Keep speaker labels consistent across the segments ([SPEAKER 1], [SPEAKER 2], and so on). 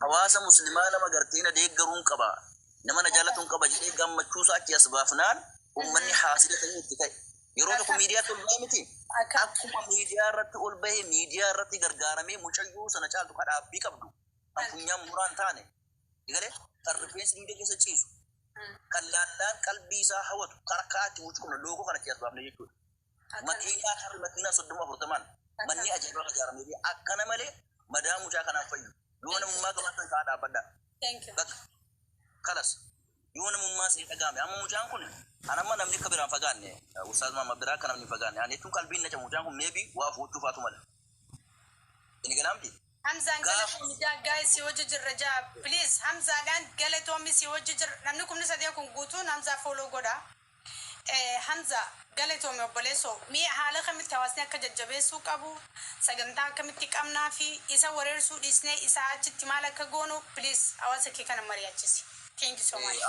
[SPEAKER 1] Hawaasa muslimaa nama gartee na deeggaruun qaba, nama na jaallatuun qaba jedhee gammachuu isaa achi as baafnaan ummanni haasida ta'ee itti ka'e. Yeroo tokko miidiyaatti ol ba'e miti. Akkuma miidiyaa irratti ol bahee miidiyaa irratti gargaaramee mucayyoo sana caaltu ka dhaabbii qabdu, kan funyaan muraa hin taane, galee kan rifeensi dugda keessa ciisu, kan laallaan qalbii isaa hawatu, kan akka itti mucuqna loogoo kana achi as baafne jechuudha. Makiinaa karri makiinaa 30 40n manni ajaa'ibaa ijaaramee fi akkana malee madaa mucaa kanaan fayyu. Yoo namummaa qabaattan ka'aa dhaabbadhaa.
[SPEAKER 2] Thank you.
[SPEAKER 1] Bakka kalas yoo namummaa isin dhaga'ame amma mucaan kun an amma namni akka biraan fagaanne, Ustaaz Mahammad biraa akka namni hin fagaanne an jechuun qalbiin na cabu, mucaan kun maybe waa fuuchuu faatu mala. Inni galaamti.
[SPEAKER 2] Hamzaan
[SPEAKER 1] Gaafa
[SPEAKER 2] galatoomi jaa. Guys, si hojii jirra jaa, please. Hamzaadhaan galatoomi, si hojii jirra. Namni 3000 kun guutuun Hamzaa follow godha. Hamza, galatoomi obboleessoo. Mee haala kamitti hawaasni akka jajjabeessuu qabu, sagantaa akkamitti qabnaa fi isa wareersuu dhiisnee isaa achitti maal akka goonu, please, hawaasa kee kana mari'achisi. Thank you so much.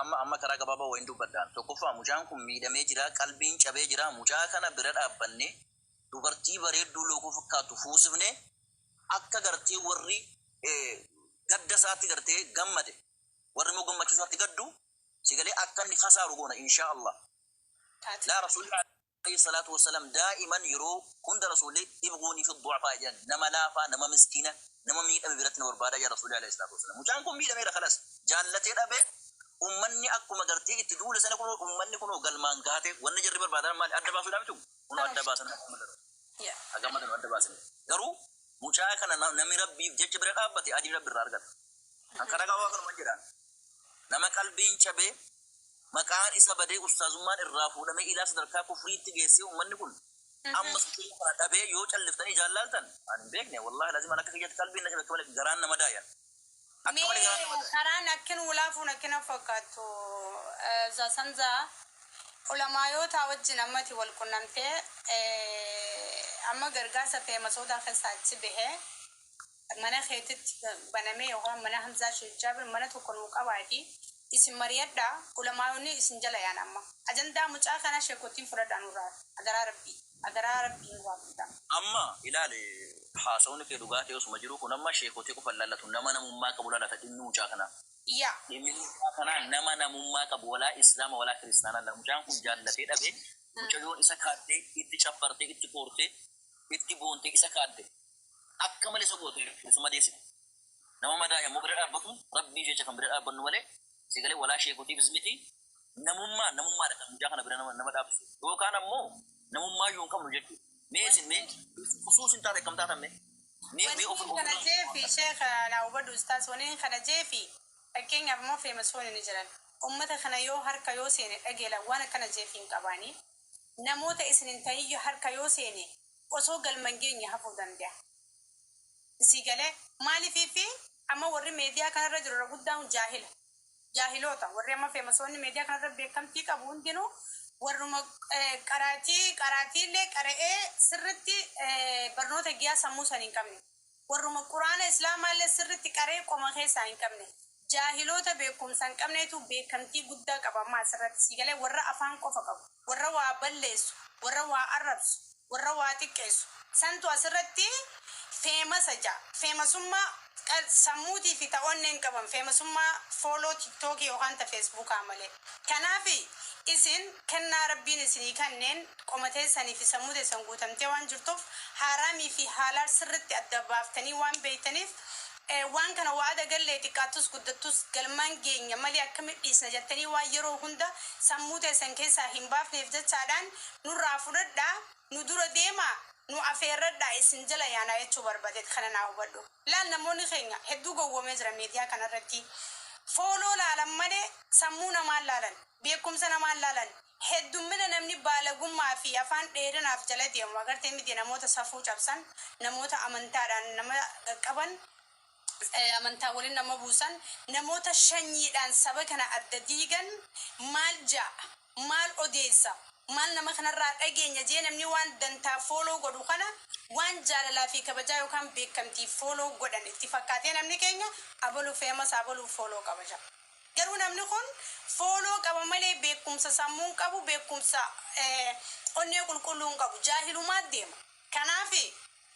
[SPEAKER 1] Amma karaa gabaabaa wayin dubbadhaan. Tokkoffaa, mucaan kun miidhamee jira, qalbiin cabee jira. Mucaa kana bira dhaabbannee dubartii bareedduu lookoo fakkaattu fuusifnee akka gartee warri gadda isaatti gartee gammade, warri immoo gammachuu isaatti gaddu sigalee akka inni kasaaru goona, inshaa Allah.
[SPEAKER 2] Taate.
[SPEAKER 1] Laa, Rasuulli alayhi salaatu wassalam daa'iman yeroo hunda Rasuulli "ibghuunii fi du'afaa" jedhan. Nama laafaa, nama miskiina, nama miidhame biratti na barbaadaa jedha Rasuulli alayhi salaatu wassalam. Mucaan kun miidhameera, kalas jaallatee dhabe. Ummanni akkuma gartee itti duule sana kunoo ummanni kunoo galmaan gaate. Wanni jarri barbaadan maali? Adda baasuudhaa miti? Kunoo adda baasan. Hagamma adda baasan. Garuu mucaa kana namni Rabbiif jecha bira dhaabbate ajrii Rabbi irraa argata. Kan karaa gabaabaa kanuma jedhaan. Nama qalbiin cabee, maqaan isa badee, ustaazummaan irraa fuudhamee, ilaa sadarkaa kufriitti geessee, ummanni kun amma sochii kana dhabee yoo calliftanii jaallaaltan ani hin beekne. Wallahi lazim an akka kiyyatti qalbiin na cabe, akka malee garaan nama daayan. Akka malee garaan nama
[SPEAKER 2] Mee
[SPEAKER 1] daayan.
[SPEAKER 2] Karaan akkin wulaafuun akkina fakkaattu Zamzaa ulamaayoota wajjin ammati wal qunnamtee amma gargaarsa feemasoota keessaa achi bahee mana keetitti banamee yookaan mana Hamzaa Sheekh Jaabir mana tokko nuu qabaati isin mari'adhaa. Ulamaayonni isin jala yaan amma ajandaa mucaa kana sheekottiin fudhadhaa nurraa. Adaraa Rabbii, adaraa Rabbii, nurraa fudhaa.
[SPEAKER 1] Amma ilaali, haasawni kee dhugaa ta'e osuma jiru, kun amma sheekotii qofa hin laallatu, nama namummaa qabu laallata dhimmi mucaa kanaa. Dhimmi mucaa kanaa nama namummaa qabu, walaa Islaama walaa Kiristaanaa la. Mucaan kun jaallatee dhabee, mucayyoon isa kaaddee, itti caffartee, itti koortee, itti boontee isa kaadde. Akka malee isa goote, isa madeessite. Nama madaa'e ammoo bira dhaabbatuun Rabbii jecha kan bira dhaabbannu malee sagalee walaa sheekotiifis miti. Namummaa namummaadha kan mucaa kana bira nama dhaabsisu. Yookaan ammoo namummaa iyyuu hin qabnu jechuudha. Mee isin mee osoo isin taate akkam taatan? Mee of
[SPEAKER 2] Wanni kana jeefi, sheeka naa hubadhu, ustaas, wani kana jeefi fakkeenyaaf immoo feemasoonni ni jiran. Ummata kana yoo harka yoo seene dhageela waan akkana jeefi hin qabaani. Namoota isin hin ta'in harka yoo seene osoo galma hin geenye hafuu danda'a. Isii galee maaliifiifi amma warri meediyaa kanarra jiru irra guddaan jaahila. Jaahiloota warri amma feemasoonni meediyaa kanarra beekamtii qabu hundinuu warruma qaraatii qaraatiillee qara'ee sirritti barnoota giyaa sammuu san hin qabne. Warruma Quraana Islaamaallee sirritti qaree qoma keessaa hin qabne. Jaahiloota beekumsa hin qabneetu beekamtii guddaa qaba amma asirratti, sii galee? Warra afaan qofa qabu, warra waa balleessu, warra waa arrabsu, warra waa xiqqeessu santu asirratti famous ja'a. Feemasummaa sammuutii fi ta'oonnee hin qaban, feemasummaa follow TikTokii yookaan ta Facebookaa malee. Kanaaf isin kennaa Rabbiin isinii kanneen qoma teessanii fi sammuu teessan guutamtee waan jirtuuf, haaraamii fi haalaal sirritti adda baaftanii waan beektaniif, waan kana wa'ada gallee xiqqaattus guddattus galmaan geenya malee akkamitti dhiisna jettanii waan yeroo hunda sammuu teessan keessaa hin baafneef jechaadhaan nurraa fudhadhaa, nu dura deemaa, nu afeerradhaa, isin jala yaanaa jechuu barbaadeet. Kana naa hubadhu. Laal, namoonni keenya hedduu gowwoomee jira. Miidiyaa kanarratti follow laalan malee sammuu namaan laalan, beekumsa namaan laalan. Heddummina namni baalagummaa fi afaan dheerinaaf jala deemu agartee miti? Namoota safuu cabsan, namoota amantaadhaan nama qaqqaban, amantaa waliin nama buusan, namoota shanyiidhaan saba kana adda diigan, maal ja'a, maal odeessa, maal nama kanarraa dhageenya jee namni waan dantaa follow godhu kana waan jaalalaa fi kabajaa yookaan beekamtii follow godhan itti fakkaatee namni keenya abaluu famous, abaluu follow qaba jaa. Garuu namni kun follow qaba malee beekumsa sammuu hin qabu, beekumsa onnee qulqulluu hin qabu. Jaahilumaa deema. Kanaaf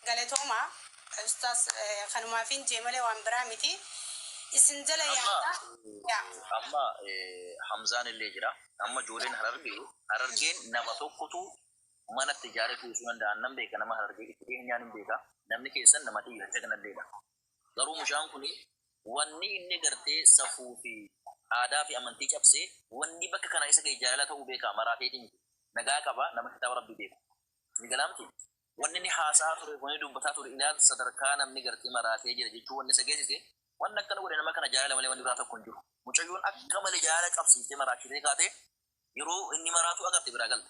[SPEAKER 2] galatoomaa. Ustaas, kanumaafin jee malee waan biraa miti. Isin jala
[SPEAKER 1] Amma
[SPEAKER 2] yaada. Yaa.
[SPEAKER 1] Amma Hamzaan illee jira. Amma ijoolleen Harargee, Harargeen nama tokkotu manatti ijaaree kuusuu danda'an nan beeka. Nama Harargee itti dhiyeenyaan hin beeka. Namni keessan nama xiyya jagnalleedha. Garuu mucaan kun wanni inni gartee safuu fi aadaa fi amantii cabsee wanni bakka kana isa ga'e jaalala ta'uu beeka, maraateetii miti. Nagaa qaba, nama kitaaba Rabbii beeku. Ni galaamti. Wanni inni haasaa ture, wanni dubbataa ture, ilaalcha sadarkaa namni gartee maraatee jira jechuun wanni isa geessise, wanni akkana godhe nama kana jaalala malee wanni biraa tokko hin jiru. Mucayyoon akka malee jaalala qabsiiftee maraachitee kaatee yeroo inni maraatu agarte biraa galte.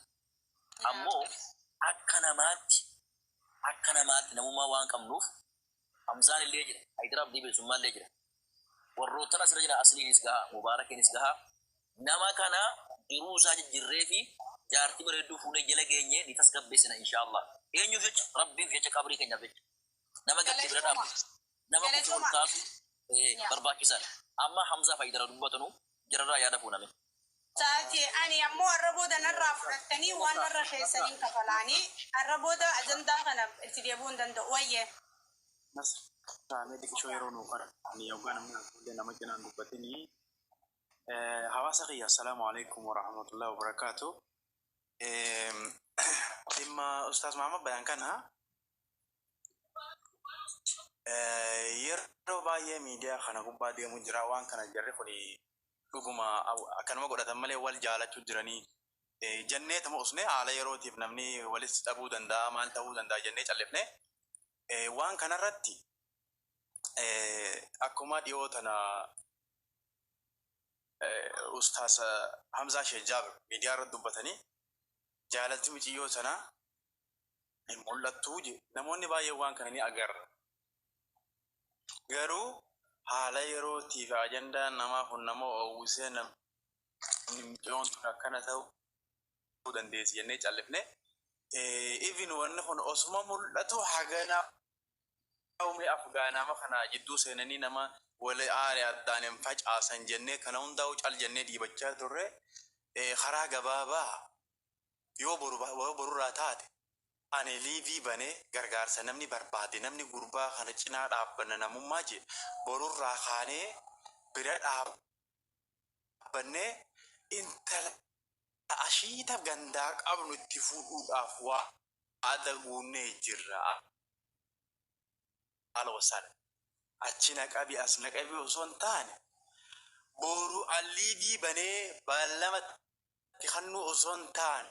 [SPEAKER 1] Ammoo akka namaatti namummaa waan qabnuuf Hamzaan illee jira. Hayidara Abdii Bilisummaa illee jira. Warroottan asirra jira, Asliinis gahaa, Mubaarakiinis gahaa. Nama kana jiruu isaa jijjiirree fi jaartii bareedduu fuunee jala geenye ni tasgabbeessina, inshaallah. Eenyuuf jecha? Rabbiif jecha, qabrii keenyaaf jecha. Nama gadde bira
[SPEAKER 2] Galatooma.
[SPEAKER 1] dhaabbatu. Nama kufe ol
[SPEAKER 2] Galatooma.
[SPEAKER 1] kaasu barbaachisaadha. Amma Hamzaa Fayyidara dubbatanu jararraa yaada fuuname.
[SPEAKER 2] Taate, ani ammoo har'a booda narraa fudhattanii waan narra keessaniin kafalaanii har'a booda ajandaa kana itti deebi'uu hin danda'u. Wayyee.
[SPEAKER 3] Nasraamee xiqqishoo yeroo nuu qara. Ani yoggaa namni hafuullee nama cinaan dubbatinii. Hawaasa kiyya, assalaamu alaikum warahmatullahi wabarakaatu. Dhimma Ustaaz Mahamad Bayaan kana yeroo baay'ee miidiyaa kana gubbaa deemu jira. Waan kana jarri kun dhuguma akkanuma godhatan malee wal jaalachuu jiranii jennee tuma usne, haala yerootiif namni walis dhabuu danda'a, maal ta'uu danda'a jennee callifne. Waan kanarratti akkuma dhiyoo tana Ustaaz Hamzaa Sheekh Jaabir miidiyaa irratti dubbatanii, jaalalti miciyyoo sanaa hin mul'attuu je. Namoonni baay'een waan kana ni agarra. Garuu haala yerootii fi ajandaan namaa kun nama oowwisee, namni miciyyoon tun akkana ta'uu dandeessi jennee callifne. Even wanni kun osuma mul'atu hagana uumee Afgaanama kana jidduu seenanii nama wal aare addaan hin facaasan jennee kana hundaa'u cal jennee dhiibachaa turre. Karaa gabaabaa yoo boru yoo borurraa taate, ani live banee gargaarsa namni barbaade, namni gurbaa kana cinaa dhaabbanna namummaa jee, borurraa kaanee bira dhaabbannee intala ashiita gandaa qabnu itti fuudhuudhaaf waa ada guunnee jirra. Haala wasaadha. Achi naqabi as naqabi osoo hin taane, boru live banee beellamatti kannuu osoo hin taane,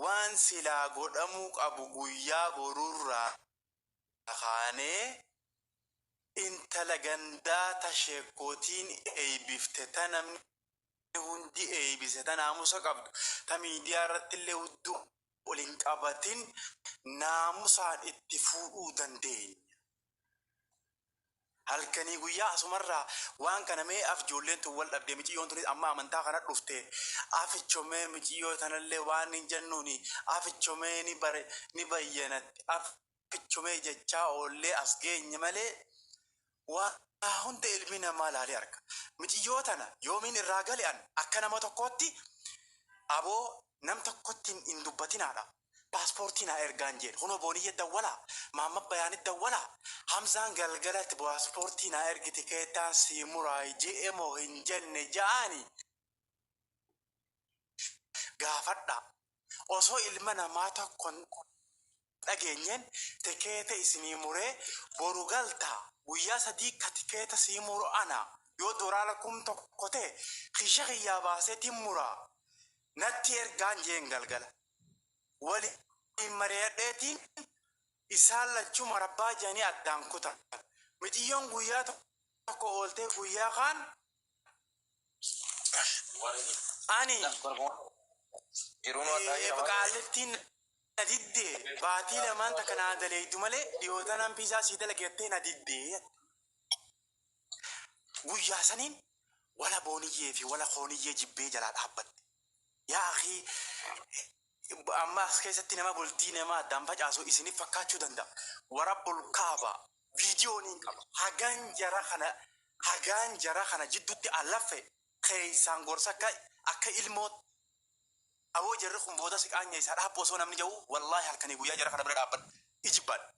[SPEAKER 3] waan silaa godhamuu qabu guyyaa borurraa kaanee intala gandaa ta sheekootiin eeybifte, ta namni hundi eeybise, ta naamusa qabdu, ta miidiyaa irratti illee hudduu ol hin qabatin, naamusaan itti fuudhuu dandeenya. Halkanii guyyaa asumarraa waan kana mee af ijoolleen tun wal dhabdee, miciyyoon tunis amma amantaa kana dhufte, afichomee miiciyyoo tanallee waan hin jennuuni, afichomee ni bare ni bayyanatti, afichomee jechaa oollee as geenye malee waa hunda ilmi namaa laalee arga. Miciyyoo tana yoomiin irraa gale an akka nama tokkootti, aboo nam tokkotti hin dubbatinaadha. Paaspoortii naa ergaan jeen, kunoo Booniyyee dawwalaa, Maamma Bayaanit dawwalaa, Hamzaan galgalatti paaspoortii naa ergi, tikeettaan sii muraayi je'e moo hin jenne ja'ani gaafadha. Osoo ilma namaa tokkon dhageenyeen tikeeta isinii muree boru galtaa, guyyaa 3 ka tikeeta sii muru ana, yoo doolaara 1000 ta'e kisha kiyyaa baaseetiin muraa, natti ergaan jeen. Galgala waliin mari'adheetiin isaan lachuu marabbaa jedhanii addaan kutan. Miciyyoon guyyaa tokko ooltee guyyaa kaan ani qaallittiin na diddee, baatii lamaan takka naa daleeydu malee dhiyoota nan piizaa sii dalageettee na diddee. Guyyaa saniin wala Booniyyee fi wala Kooniyyee jibbee jalaa dhaabbatte. Yaa akii, amma as keessatti nama bultii nama addaan facaasu isiniif fakkaachuu danda'a. Warabbul kaaba viidiyoo niin qaba. Hagaan jara kana jidduutti allaffe keessaan gorsa akka ilmoo, aboo jarri kun booda si qaanya isaa dhaabbu osoo namni jedhu, wallaahi halkanii guyyaa jara kana bira dhaabbadha. Ijibbaadha.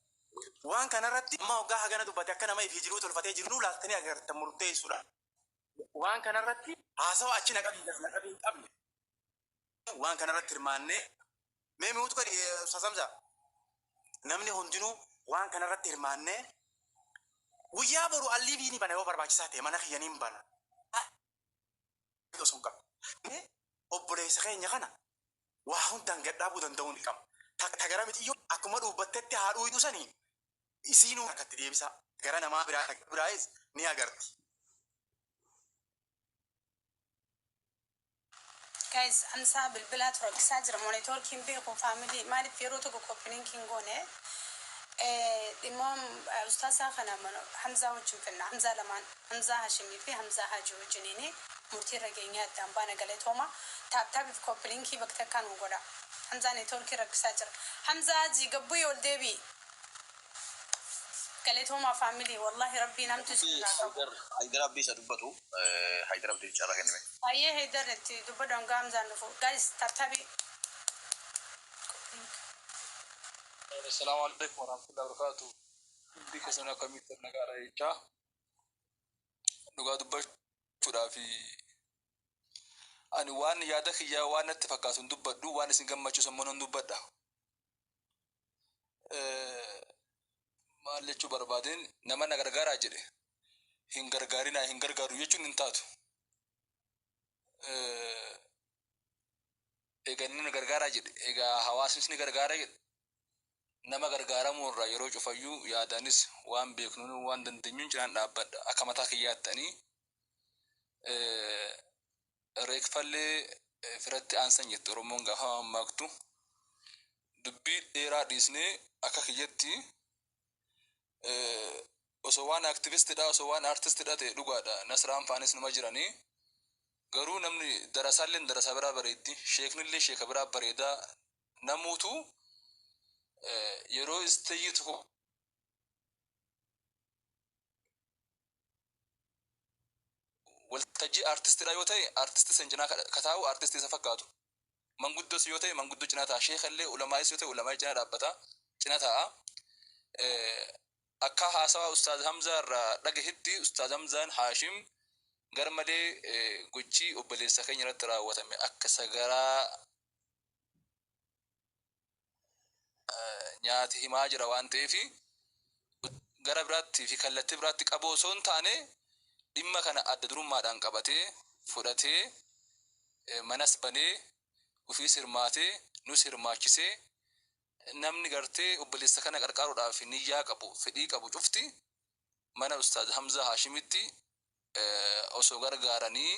[SPEAKER 3] Waan kanarratti amma hoggaa hagana dubbate akka nama ifii jiruu tolfatee jiru laaltanii agartan murteessuudha. Waan kanarratti haasawa achi naqabii gas naqabii hin qabne. Waan kanarratti hirmaannee mee mi'uutu gadi sasamsa. Namni hundinuu waan kanarratti hirmaannee guyyaa boru alliibii ni bana yoo barbaachisaa ta'e mana kiyya ni bana. Osoo hin qabne. Obboleessa keenya kana waa hundaan gad dhaabuu danda'uu ni qaba. Ta gara miciyyoo akkuma dhuubbattetti haa dhuuydu sanii isiinuu harkatti deebisaa. Gara namaa biraa biraayis ni agarti.
[SPEAKER 2] Guys, amsaa bilbilaa tura rakkisaa jira moo networkiin beeku family maaliif yeroo tokko copy link hin goone dhimma ustaasaa kana Hamzaa wajjin finna. Hamzaa lamaan, Hamzaa Hashimii fi Hamzaa Hajii wajjiniini murtii irra geenyee addaan baana. Galatooma. Tap tapiif copy linkii bakka takkaa nu godha. Hamzaa networkii rakkisaa jira. Hamzaa Hajii gabbuyi ol deebi'i. Galatooma family, wallahi Rabbiin hamtu isin irraa qabu.
[SPEAKER 1] Haydar Abdii isa dubbatu, Haydar Abdii carraa kennime.
[SPEAKER 2] Baay'ee Haydar itti dubbadhu hanga Hamzaan dhufu. Guys, tap tapii.
[SPEAKER 4] Assalamu alaikum warahmatullahi wabarakatuh. Hundi keessan akkamitti nagaadha jechaa. Dhugaa dubbachuudhaaf ani waan yaada kiyyaa waan natti fakkaatu hin dubbadhu, waan isin gammachiisu immoo nan dubbadha. Maal jechuu barbaadeen, nama na gargaaraa jedhe hin gargaarinaa, hin gargaaru jechuun hin taatu. Egaa inni na gargaaraa jedhe, egaa hawaasnis ni gargaara jedhe, nama gargaaramuu irraa yeroo cufayyuu yaadaanis waan beeknuun waan dandeenyuun cinaan dhaabbadha akka mataa kiyyaatti. Reekfallee firatti aansan jette Oromoon gaafa mammaaktu. Dubbii dheeraa dhiisnee akka kiyyatti osoo waan aktivistidha, osoo waan artistidha ta'e dhugaadha, Nasraan faanis numa jiranii. Garuu namni darasaallee darasaa biraa bareeddi, sheeknillee sheeka biraa bareedaa, namuutu yeroo istayyii tokko waltajjii artistidha yoo ta'e artisti san cinaa kataa'u artistii isa fakkaatu. Manguddoos yoo ta'e manguddoo cinaa ta'a. Sheekallee ulamaayis yoo ta'e ulamaayis cinaa dhaabbata, cina taa'a. Akka haasawaa Ustaaz Hamzaa irraa dhagahetti, Ustaaz Hamzaan Haashim gar malee gochii obboleessa keenya irratti raawwatame akka sagaraa nyaati himaa jira waan ta'eef, gara biraatti fi kallattii biraatti qaboo osoo hin taane dhimma kana adda durummaadhaan qabatee fudhatee manas banee ofiis hirmaatee nus hirmaachisee, namni gartee obboleessa kana qarqaaruudhaaf niyyaa qabu, fedhii qabu cufti mana Ustaaz Hamzaa Haashimitti osoo gargaaranii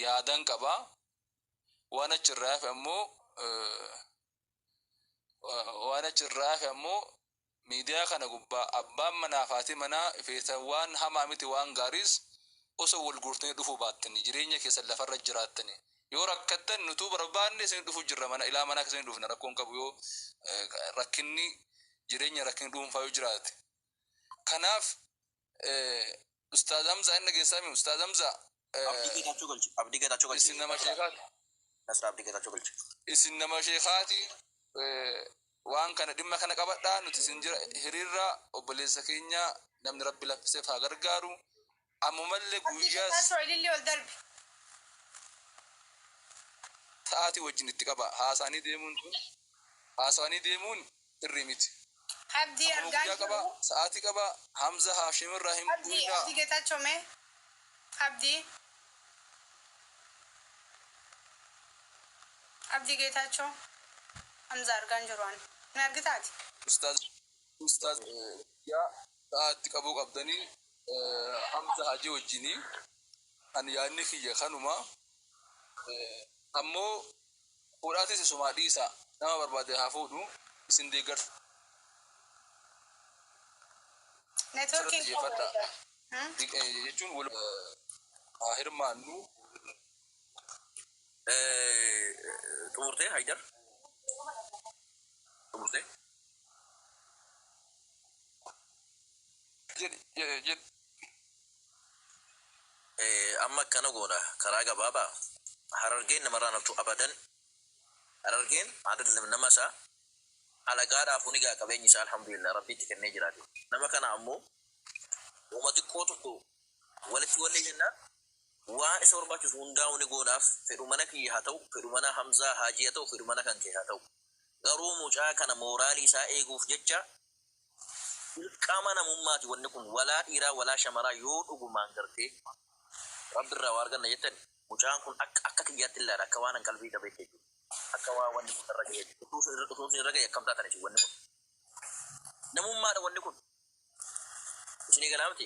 [SPEAKER 4] yaadan qaba. Waan achirraa hafe ammoo miidiyaa kana gubbaa abbaan manaa fi haati manaa feetan waan hamaa miti, waan gaariis osoo wal guurtanii dhufuu baattanii jireenya keessan lafarra jiraattanii, yoo rakkattan nutuu barbaanne isin dhufuu jirra, mana ilaa manaa keessan dhufna, rakkoon qabu yoo rakkinni jireenya, rakkinni dhuunfaa yoo jiraate. Kanaaf Ustaaz Hamzaa inni dhageessaa, Ustaaz Hamzaa.
[SPEAKER 1] Abdii Geetaachoo galchi. Abdii Geetaachoo galchi.
[SPEAKER 4] Isin nama sheekaati.
[SPEAKER 1] Nasra Abdii Geetaachoo galchi.
[SPEAKER 4] Isin nama sheekaati. Waan kana dhimma kana qabadhaa, nuti isin jira hiriirra. Obboleessa keenya namni Rabbi laffiseef haa gargaaru. Ammumallee
[SPEAKER 2] Abdii
[SPEAKER 4] guyyaas
[SPEAKER 2] Geetaachoo ilillee ol darbi.
[SPEAKER 4] Sa'aatii wajjin itti qaba. Haasa'anii deemuun tun, haasa'anii deemuun sirrii miti.
[SPEAKER 2] Abdii
[SPEAKER 4] Akkuma
[SPEAKER 2] argaa
[SPEAKER 4] guyyaa qaba,
[SPEAKER 2] jiru.
[SPEAKER 4] sa'aatii qaba, Hamza Haashim irraa hin
[SPEAKER 2] Abdii
[SPEAKER 4] bu'inaa.
[SPEAKER 2] Abdii Geetaachoo mee? Abdii. Abdii Geetaachoo. Hamza argaan jiru ani. Ni argitaati?
[SPEAKER 4] Ustaaz guyyaa sa'aatti qabuu qabdanii Hamza Hajii wajjinii ani yaadni kiyya kanuma. Ammoo fuudhaatis isumaa dhiisa, nama barbaade haa fuudhu, isin deeggarsa
[SPEAKER 2] Networkiin qabu.
[SPEAKER 4] xiyyeeffadha. Jechuun wal haa hirmaannu.
[SPEAKER 1] Xumurtee, Haydar? Xumurtee?
[SPEAKER 4] Jedhi jedhi.
[SPEAKER 1] Amma akkana goona, karaa gabaabaa Harargeen namarraa naftu abadan. Harargeen adda nama isaa Alagaadhaafuu ni ga'a qabeenyi isaa, alhamdulillah, Rabbi itti kennee jiraate. Nama kana ammoo uuma xiqqoo tokko walitti wallee jennaan waan isa barbaachisu hundaa'u ni goonaaf. Fedhu mana kiyya haa ta'u, fedhu mana Hamzaa Haajii haa ta'u, fedhu mana kan kee haa ta'u. Garuu mucaa kana mooraalii isaa eeguuf jecha dirqama namummaati wanni kun. Walaa dhiiraa walaa shamaraa, yoo dhugumaan gartee Rabbi irraa waa arganna jettan, mucaan kun akka kiyyaatti ilaala, akka waan an qalbii qabeetti jechuudha. Akka waan wanni kun irra gahe, utuu isin irra gahe akkam taatan isin? Wanni kun namummaadha, wanni kun isinii galaa miti.